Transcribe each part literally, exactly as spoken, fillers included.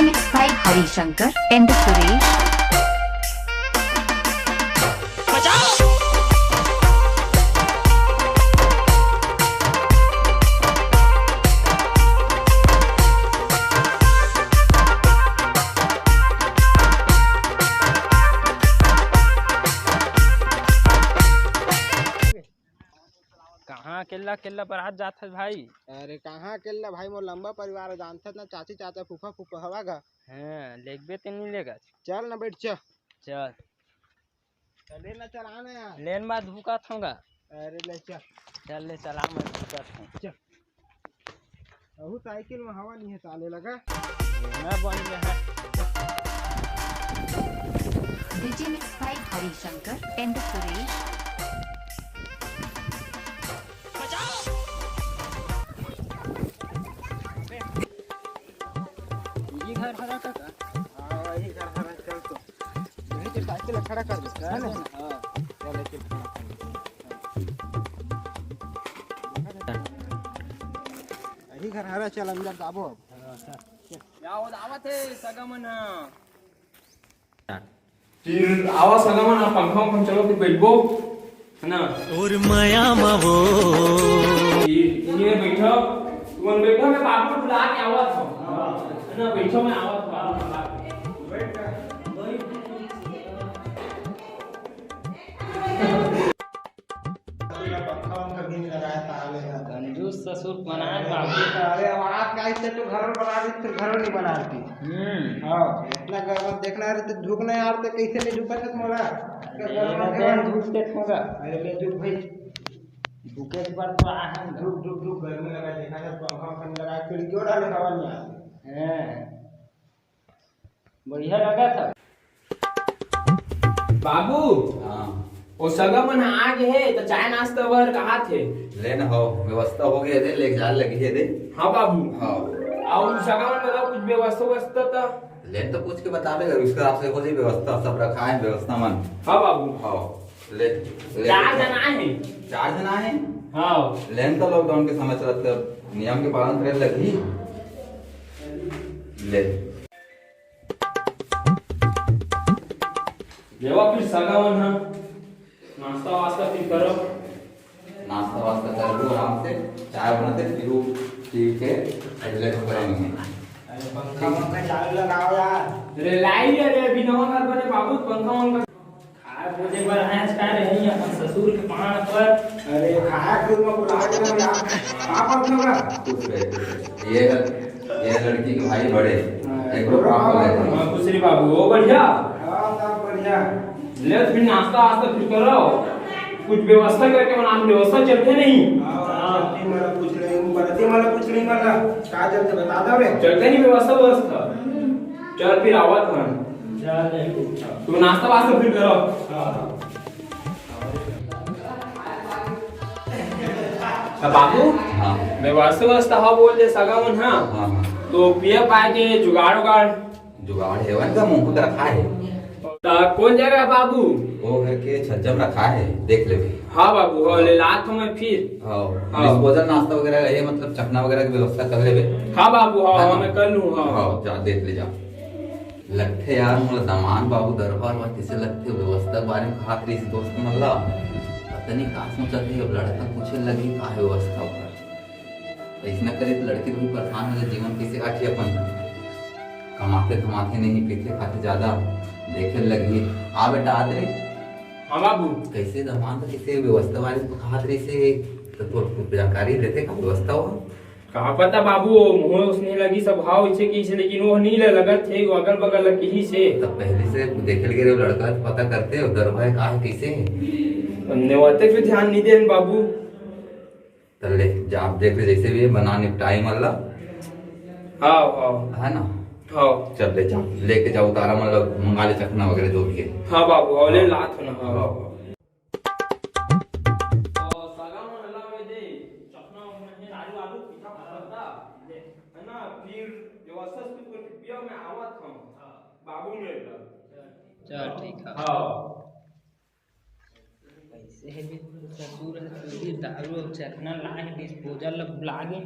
By Hari Shankar and Suresh. कहाँ अकेल्ला अकेल्ला बरात जात हस भाई? अरे कहाँ अकेल्ला भाई, मोर लंबा परिवार हे, जानथस ना, चाची चाचा फूफा फूफा हवा गा। हाँ, लेगबे ते नहीं लेगा। चल ना बैठ, चल। चल। चले ना, चला ना यार। लेन बाद भूकत होगा। अरे ले चल। चल ले चला, मैं भूकत हूँ। चल। अहू साइकिल में हवा नहीं है, साले लगा। ना बन गया है। DJ mix by Hari Shankar and Suresh. ये घर हरा का का? हाँ, वही घर हरा, चल तो। वहीं पे साइकिल खड़ा कर दे, है ना? हाँ। चल, लेके खड़ा कर दे। यही घर हरा, चल अंदर जाबो अब। हाँ, चल। क्या हो, आवत हे सगा मन ह? फिर आवा सगा मन, आप पंखा उंखा में चलो, फिर बैठबो, है ना? और मया मा वो। फिर इन्हें बैठो, तुमन बैठो, मैं बाबू बुला के आवत हूँ, है ना? बैठो, मैं आवत हूँ, बाबू बुला के। बैठ जा। पंखा वंखा भी नहीं लगाया, ताले है। कंजूस ससुर बनाए बाबू। अरे, अब आप का इससे तो घर बना दी, फिर घर नहीं बना दी। हम्म। हाँ, इतना गर्म देखना है तो झुकना यार, तो कैसे नहीं झुका था मोला? अरे, गर्म मैं है। झुकते ठोंगा। अरे, ले झुक भाई। झुके के बाद तो आ है। झुक, झुक, झुक, गर्मी लगा, देखा था, पंखा वंखा नहीं लगा, खिड़की और डाले, हवा नहीं आती। हैं। बढ़िया लगा था। बाबू, हाँ। ओ सगा मन आ गे हे, त चाय नाश्ता बर कहात हे। ले न हो, व्यवस्था हो गए दे, लेके जाए लगी है दे। हाँ बाबू। हाँ। अउ सगा मन बताओ, कुछ व्यवस्था व्यवस्था त? ले न तो पूछ के बता दे, उसके हिसाब से हो जाए व्यवस्था, सब रखा है व्यवस्था मन। हाँ बाबू। हाँ, ले, ले। चार जना है। चार जना है? हाँ। ले न तो lockdown के समय चलत कर नियम के पालन करे लगी। ले। लेवा फिर सगा मन ह, नाश्ता वास्ता फिर करो। नाश्ता वास्ता कर लो आराम से, चाय बनाते पीऊ, पी के relax करेंगे। अरे पंखा वंखा चालू लगाओ यार। अरे लाई रे, अभी नवा घर बने बाबू, पंखा वंखा। खाए बोले बर आए आज का रही अपन ससुर के पान पर। अरे खाए खुद में बुला के ना यार। पापा क्यों का? खुश रहे, खुश रहे। ये, ये लड़की के भाई बड़े। हाँ, एक लोग पापा ले। हाँ, खुश रही बाबू, वो बढ़िया। हाँ, सब बढ़िया। ले तो फिर नाश्ता वास्ता फिर करो। कुछ व्यवस्था करके बना, व्यवस्था चलते नहीं। हाँ, हाँ। चलते मला पूछ रही हूँ, बरती मला पूछ रही मला। का चलते बता दो रे। चलते नहीं व्यवस्था, व्यवस्था। चल फिर आवत हन। चल, नहीं पूछा। तू नाश्ता वास्ता फिर करो। हाँ, हाँ। त बाबू, हाँ। व्यवस्था, व्यवस्था ह बोल दे सगा मन ह। हाँ, हाँ। तो पिए पाए के जुगाड़ उगाड़? जुगाड़ हेवन का मुंह रखा है। त कौन जगह बाबू? वो घर के छज्जम रखा है, देख ले भाई। हाँ बाबू, हाँ, ले लात हूँ मैं फिर। हाँ, हाँ। Disposal नाश्ता वगैरह, ये मतलब चखना वगैरह की व्यवस्था कर लेबे। हाँ बाबू, हाँ, है हाँ, ना? मैं कर लूँ, हाँ। हाँ, जा, देख ले, जा। लगथे यार, मोला दमांद बाबू दरबार बर कइसे लगथे, व्यवस्था के बारे में कहत रहिस दोस्त मन ला। पता नहीं का सोचत हे, अब लड़का पूछे लगी का हे व्यवस्था ओकर। अइसना करे त लड़की भी परेशान हो जाए, जीवन कइसे काटही अपन। कमाथे धमाथे नहीं, पीथे खाथे ज्यादा, देखे लगी। आ बेटा, आत रे। हाँ बाबू। कइसे दमांद, कइसे व्यवस्था बारे में कहत रहिस हे, त तोर कुछ जानकारी देते का व्यवस्था हो? का पता बाबू, वो मुँह उसने लगी सब भाव इसे कइसे, लेकिन वो नहीं ले लगत हे, वो अगल बगल लग कहीं से। तब पहले से देखे लगे रहे लड़का, तो पता करते हो, दरबार का है, कइसे है? नेवते पे ध्यान नहीं देन बाबू। तब ले, जा, आप देख ले, जैसे भी है, बना निपटाई मल्ला। हाँ, हाँ। है ना? हाँ। चल ले, जा, लेके जा, उतारा, मतलब, मंगा ले चखना वगैरह, जो भी है। हाँ बाबू, हाँ, ले हाँ। लात हो ना, हाँ। हाँ। तो सगा मन ला में दे, चखना उखना हे, लाडू वाडू, पीठा पकड़ता, है ना? फिर व्यवस्था से कुछ करके पिया, मैं आवत हूँ। बाबू मेरे ला। चल, ठीक है। हाँ। ससुर ह तू भी दारू अउ चखना लाए हे, डिस्पोजल ल भुला गे।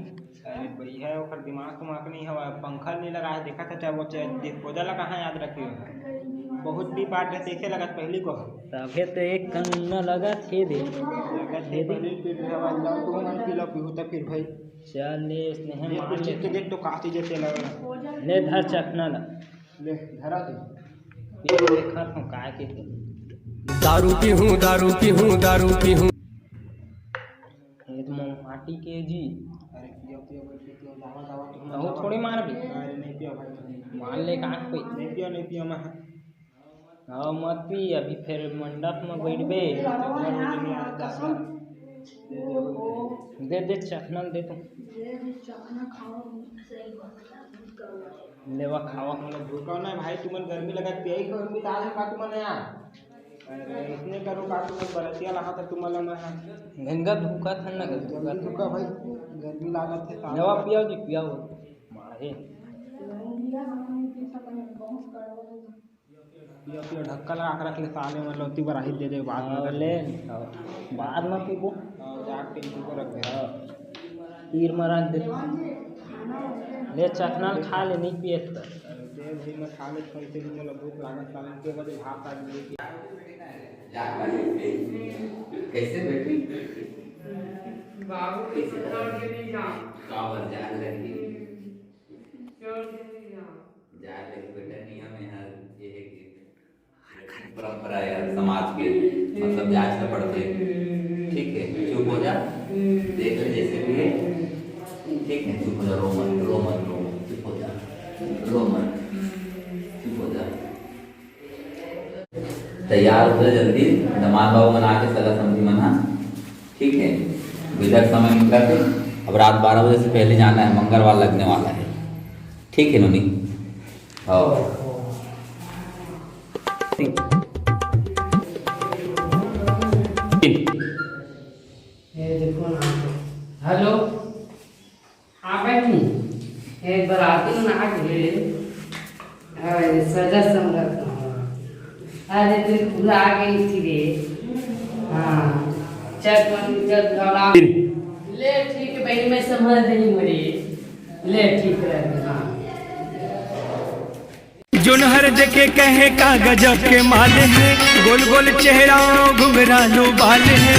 अरे भैया, ओकर दिमाग उमाग नहीं हवय, पंखा नहीं लगा है, देखा था चाहे वो चे-, डिस्पोजल ला कहाँ याद रखियो? बहुत पी पाट रहे, देखे लगत पहली को। तभे तो एक कन्ना लगत हे दे। लगत हे दे। पहली पी रहे हवय, ला तू मन पी लो, पीहू तो फिर भाई। चल ले, स्नेह ये मान कुछ ले। चित्त देख तो काफी जैसे लग रहा। ले धर चखना ला। ले, धरा दे। ये देखा था काय के। दारू पीहूं, दारू पीहूं, दारू पीहूं। ये तो माटी के जी। अरे पियो, पियो, बैठ के पियो, दावा, दावा, तुम अहो, दावा। थोड़ी मार भी। अरे नहीं पियो भाई, नहीं पियो। मार ले, कहाँ कोई? नहीं पियो, नहीं पियो, मैं। हाँ, मत पी, अभी फिर मंडप में बैठबे। दे, दे, चखना ल दे तू। लेवा, खावा। मोला भूखा ना भाई, तुमन गर्मी लगत पियाई, गर्मी डाल का तुमन यार। अरे, इतने करो का तुमन बरतिया लहा था तुमन ला मैं। गंगा भूखा था ना, गंगा भूखा भाई, गर्मी लागत है, लेवा, पियाओ जी, पियाओ। मारे। पिया, पिया, ढक्का लगा के रख ले साले, मतलब, ओती बर आही दे दे, बाद में हाँ, रख ले, ले। हाँ। बाद में पीबो। हाँ, जाके टेम्पू पर रख दे। हाँ। तीर में रख दे। ले, चखना ल खा ले, नहीं पिए त। दे भाई, मैं खा ले, पैसे भी, मतलब, भूख लागत, साले, के बजे भात आज नहीं किया। कैसे बेटी? बाबू के छोड़ के नहीं जा। काबर जान लगी? छोड़ के नहीं जा। जाए लगे बेटा, नियम है यार, ये है कि परंपरा है यार, समाज के, मतलब, जाए से पड़ते। ठीक है, चुप हो जा, देख ले जैसे भी है। ठीक है, चुप हो जा, रो मत, रो मत, रो मत, चुप हो जा, रो मत, चुप हो जा। तैयार हो जा जल्दी, दमाद बाबू बना के सगा समधी मना। ठीक है, विदा के समय निकल के, अब रात बारह बजे से पहले जाना है, मंगलवार लगने वाला है। ठीक है नोनी। हाँ। ये देखो ना। हेलो। हाँ बहिनी, एक बार आती हूँ ना आके। अरे सजा संगत। अरे तू भुला गई थी रे। हाँ। चल, चल, चल, चल। ले ठीक है बहिनी, मैं संभाल रही हूँ रे। ले ठीक है, हाँ। जोनहर देखे कहे का गजब के माल है, गोल गोल चेहरा घुघरालू बाल है।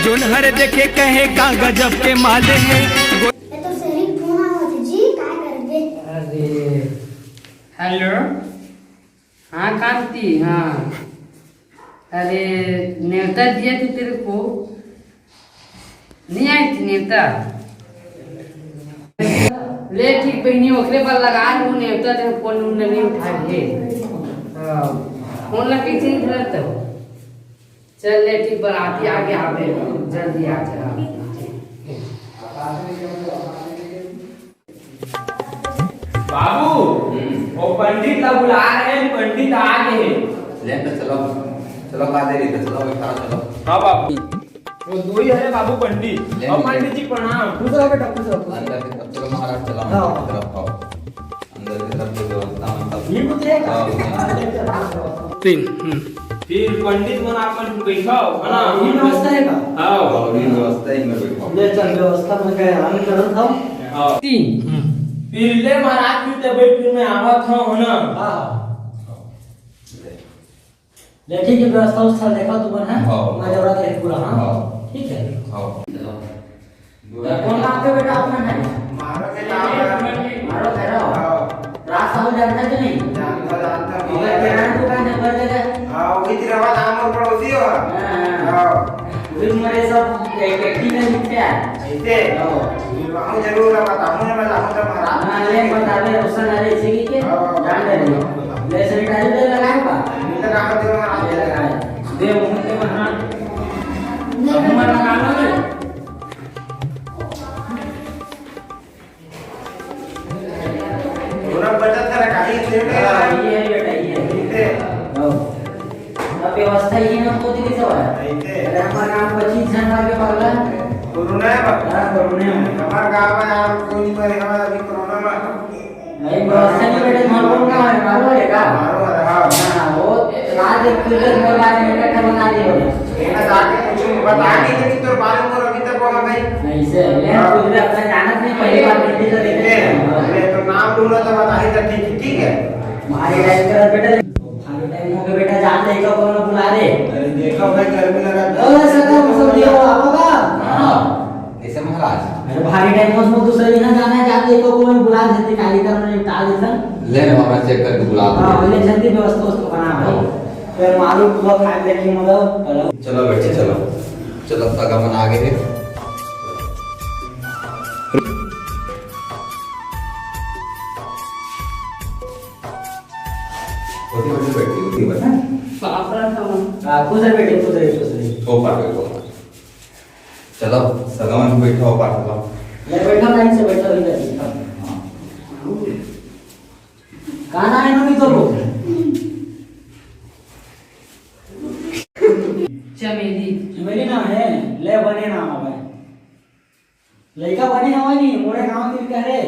जोनहर देखे कहे का गजब के माल है, गोल ये तो सही फोन आवत है जी, का करबे? अरे, हेलो। हाँ कांति, हाँ। अरे, नेवता दिया तू तेरे को। नहीं आई थी नेवता। ले ठीक बहिनी, ओकरे पर लगा लूँ नेवता, तेरे फोन उन नहीं उठा रहे। हाँ, फोन ला कैसे नहीं उठाता हो? चल ले ठीक, बराती आगे आवे, जल्दी आ जा। बाबू, हम्म। वो पंडित ला बुला रहे हैं, पंडित आ गए हैं। ले तो चलो, चलो, का देरी तो चलो, बैठा चलो। हाँ बाबू, वो दो ही है बाबू पंडित। ले और ले। पंडित जी प्रणाम। खुश रहो बेटा, खुश रहो, खुश रहो। अंदर की तरफ चलो महाराज, चलो हाँ। अंदर की तरफ आओ। अंदर की तरफ की व्यवस्था मतलब ये कुछ है? हाँ। तीन, हम्म। फिर पंडित मन आप मन बैठाओ, है ना? हाँ, ये व्यवस्था है का? हाँ। हाँ, ये व्यवस्था ही में बैठाओ। ले चल, व्यवस्था में गए, हम करत हम। हाँ। तीन। हम्म। फिर ले महाराज, फिर ते बैठ, फिर मैं आवत हूँ, है ना? हाँ। ले, ठीक है, व्यवस्था उवस्था देखा तुमन, हैं? हाँ। मैं जरूरत है पूरा, हाँ? हाँ। ठीक है। हाँ। तो कौन काम के बेटा अपना है? मारो के काम है। मारो भैरव। हाँ। राज साहू जानता कि नहीं? जानता, जानता। ये किराना दुकान है, कर देगा। हाँ, वही तेरा बात, हम और पड़ोसी हो। हाँ, हाँ। हाँ। फिर मेरे सब एक, एक ही नहीं मिलते हैं। ऐसे? हाँ। फिर वहाँ जरूर है, बताऊँ ना, मैं जाऊँ तो महाराज। हाँ, ले, बता दे, रोशन आ रहे, इसी के हाँ। जान दे। ले, sanitizer दे लगाए बा? नहीं लगाए, दे लगाए। दे, वो दे, हाँ। नहीं, नहीं, नहीं। थोड़ा बचत है ना, कहीं से भी हाँ, ये है बेटा, ये है। ठीक है। हाँ। अब व्यवस्था ये ना होती कि सब है। ठीक है। अरे, हमारे गांव पच्चीस जन मार के पगला। कोरोना है बा? हाँ, कोरोना है। हमारे गांव में यार कोई नहीं मरे, हमारे अभी कोरोना में। नहीं, व्यवस्था नहीं बेटा, तुम्हारे को कहाँ है, मालूम है क्या? मालूम है, हाँ। हाँ, वो रात एक फिर तक मोबाइल में बैठा बना दिया। ये ना जाके पूछो। बता के, लेकिन तोर बारे में अभी तक वहाँ भाई। नहीं से, मैं हाँ। तुझे अपना जानत नहीं, पहली बार मिलती तो देखे। ले, ले, तो नाम ढूंढो तो बता ही तो ठीक, ठीक है। भारी टाइम कर बेटा, भारी टाइम हो गया बेटा, जान दे, को कौन बुला दे। अरे देखो भाई, गर्मी लगा। ओ, सर, तुम सब ये आओ का? हाँ। कैसे महाराज? अरे भारी टाइम हो, दूसरा यहाँ जाना है, जाते को कौन बुला देते, काली कर निपटा देते। ले, मैं चेक करके बुला दूँ। हाँ, पहले जल्दी व्यवस्था उसको बना भाई। फिर मालूम हुआ खाए लेके मतलब, चलो। चलो बेटी, चलो। चलो, सगा मन आ गए हैं। उठी, उठी, बैठी, उठी, बैठा। बाप रे, बाप। हाँ, खुश रहे बेटे, खुश रहे, खुश रहे। ओ, पागल को। चलो, सगा मन बैठो, पागल। ले, बैठो, लाइन से बैठो, इधर बैठो। हाँ। का नाम है मम्मी तोरो? चमेली। चमेली नाम है, ले बने नाम हवे। लइका बने हवे नी, मोरे गांव के करे।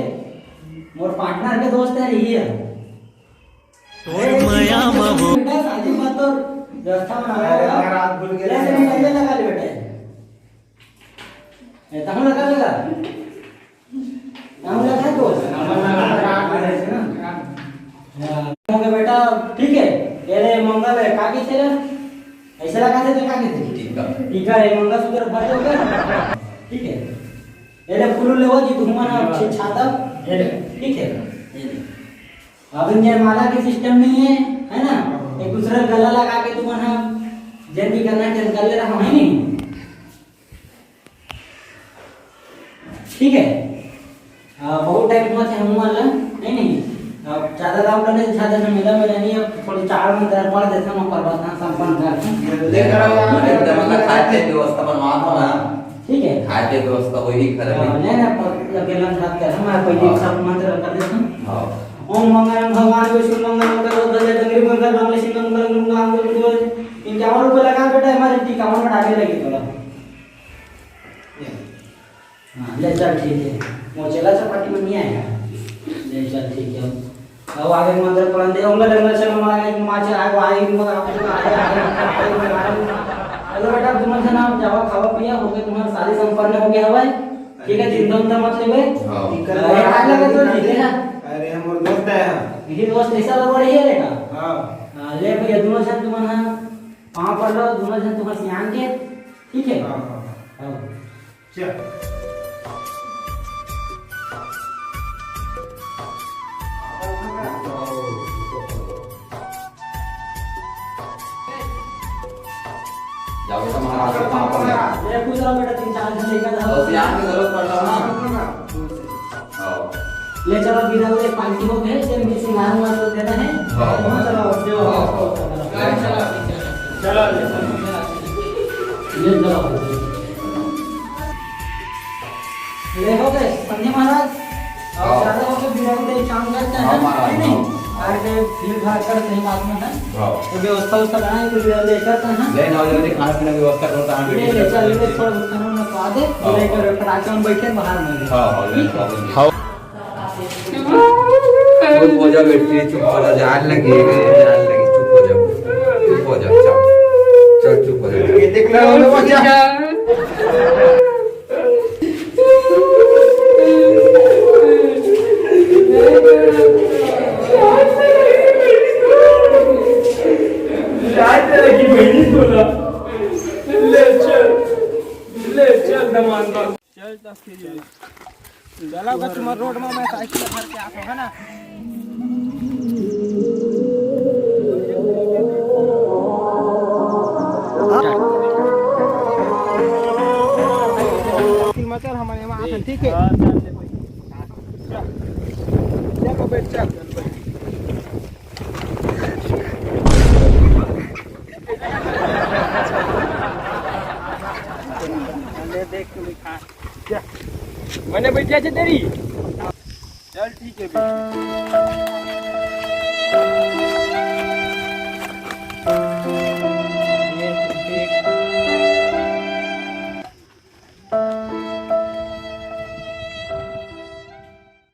मोर पार्टनर के दोस्त है, यही है। तोर मया म हो। बेटा, शादी मत तोर व्यवस्था बना अरे, लगा। मैं रात भूल गया। ले, ले, ले, लगा ले बेटा। ए, तहूँ लगा, लगा। नाम लगा दो। हाँ, ओके बेटा, ठीक है। ये ले मंगल है, का कहिथे रे? ऐसे लगा दे तो का कहिथे? टीका। टीका है, मंगलसूत्र भर दो कर। ठीक है। ये ले फूल लेवो जी, धूमन और छे-, छाता। ये ले, ठीक है। ये ले। अब इनके माला के सिस्टम नहीं है, है ना? एक दूसरे का गला लगा के तुमन ह जल्दी करना, जल्दी कर ले रहा है नहीं। ठीक है। आ, बहुत टाइम हुआ थे हम वाला, नहीं, नहीं। अब ज्यादा दाम करने से ज्यादा से मिला, मिला नहीं, अब थोड़ी चार में दर पड़ देता हूँ, पर बस हाँ, संपन्न कर। लेकर आओ, एकदम मतलब खाए पिए की व्यवस्था बनवा दो ना। ठीक है। खाए पिए की व्यवस्था वही कर रहे हाँ, हैं। नहीं, नहीं, पर लगे लंच बात कर, हम पहले हाँ। सब मंत्र कर देते हैं। हाँ। ओम मंगलम भगवान विष्णु मंगलम करो दले डंगरी मंगल मंगल सिंह मंगल मंगल मंगल। इनके और ऊपर लगा बेटा, हमारे टीका में डाले लगे थोड़ा। हाँ, ले चल, ठीक है। मोर चेला चपाटी में नहीं आएगा। ले चल, ठीक है। अब आगे मंत्र पढ़न दे, ओंगल ओंगल से हमारा एक माचे आए, आए, आए, आए, आए, आए, आए। हेलो बेटा, तुमन से नाम जावा, खावा पिया, हो गया, तुम्हारा शादी संपन्न हो गया हवे। ठीक है, चिंता उंता मत लेवे। हाँ। अरे, हाथ लगे तो ठीक है ना? अरे, हमर दोस्त है। यही दोस्त ऐसा लोग बढ़िया रहेगा। हाँ। हाँ, ले भैया, दोनों जन तुमन हाँ, पाँव पड़ लो, दोनों जन तुम्हारे सियान के, ठीक है? हाँ, हाँ, हाँ। हाँ। चल। जाओ बेटा, महाराज के पाँव पड़ लो। ये पूछ रहा बेटा, तीन चार दिन लेकर जाओ। बस यहाँ पे जरूरत पड़ रहा ना। हाँ। ले चलो, बिना उधर पार्टी हो गए, जब भी सिंगार उंगार तो देना है। हाँ। हाँ, चलो, जो हाँ। चलो, चलो। ले चलो। ले हो गए, समझे महाराज? अब हाँ। ज्यादा हो गए, बिना उधर काम करते हाँ, हैं, महाराज, है नहीं? हाँ। आगे भीड़ भाड़ कर सही बात में है। हाँ। तो व्यवस्था उवस्था बनाए, तो बिना उधर करते हैं। ले, नौ बजे खाना पीना की व्यवस्था करो, तो हम ले, ले, चल, ले, थोड़ा बहुत खाना वाना खवा दे, हाँ। ले कर पटाखे में बैठे बाहर में। हाँ, हाँ, ले, ठीक है? हाँ। चुप हो जा बेटी, चुप हो जा, जान लगी, जान लगी, चुप हो जा, चुप हो जा, चल, चल, चुप हो जा। ये देख लो, हम लोग बच्चा। जान लगी, बहनी सोना। ले चल, ले चल, दमान बाबू। चल, चल, फिर चल। चला बस, मैं रोड में मैं साइकिल भर के आता हूँ, है ना? साइकिल में चल, हमारे वहाँ आसन, ठीक है? हाँ, चल, चल। चल, चल, बैठ, चल। ले, देख, तू भी खा। क्या? मैंने बैठा छे तेरी। चल ठीक है भाई।